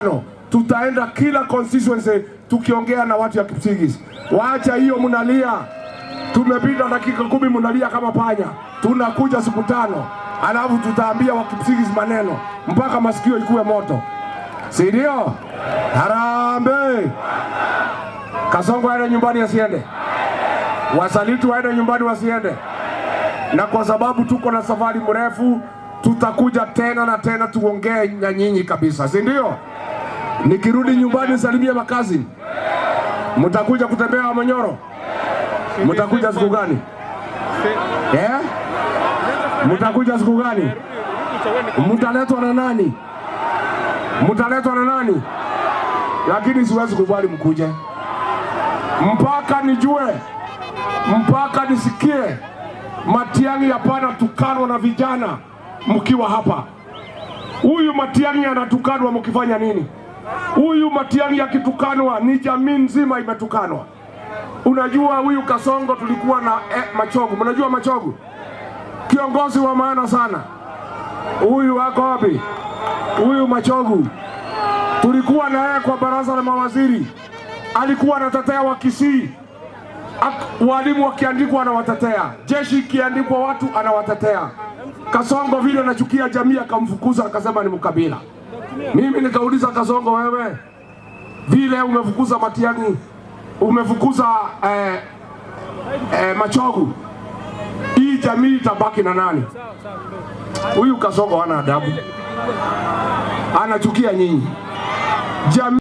No, tutaenda kila constituency tukiongea na watu ya Kipsigis. Waacha hiyo mnalia, tumepita dakika 10 mnalia kama panya. Tunakuja siku 5, alafu tutaambia Wakipsigis maneno mpaka masikio ikuwe moto, si ndio? Harambee! Kasongo aende nyumbani asiende? Wasaliti waende nyumbani wasiende? Na kwa sababu tuko na safari mrefu, tutakuja tena na tena tuongee na nyinyi kabisa, si ndio? Nikirudi nyumbani salimie makazi. Mtakuja kutembea Wamunyoro? Mtakuja siku gani? Eh? Mtakuja siku gani? Mtaletwa na nani? Mtaletwa na nani? Lakini siwezi kubali mkuje mpaka nijue, mpaka nisikie Matiang'i hapana tukanwa na vijana mkiwa hapa. Huyu Matiang'i anatukanwa mkifanya nini? Huyu Matiang'i akitukanwa ni jamii nzima imetukanwa. Unajua huyu Kasongo tulikuwa na Machogu. Mnajua Machogu? Kiongozi wa maana sana. Huyu wako wapi? Huyu Machogu tulikuwa na yeye kwa baraza la mawaziri, alikuwa anatetea Wakisii. Walimu wakiandikwa anawatetea, jeshi ikiandikwa watu anawatetea. Kasongo vile anachukia jamii akamfukuza, akasema ni mkabila. Mimi nikauliza Kasongo, wewe vile umefukuza Matiang'i, umefukuza Machogu, hii jamii itabaki na nani? Huyu Kasongo hana adabu, anachukia nyinyi jamii.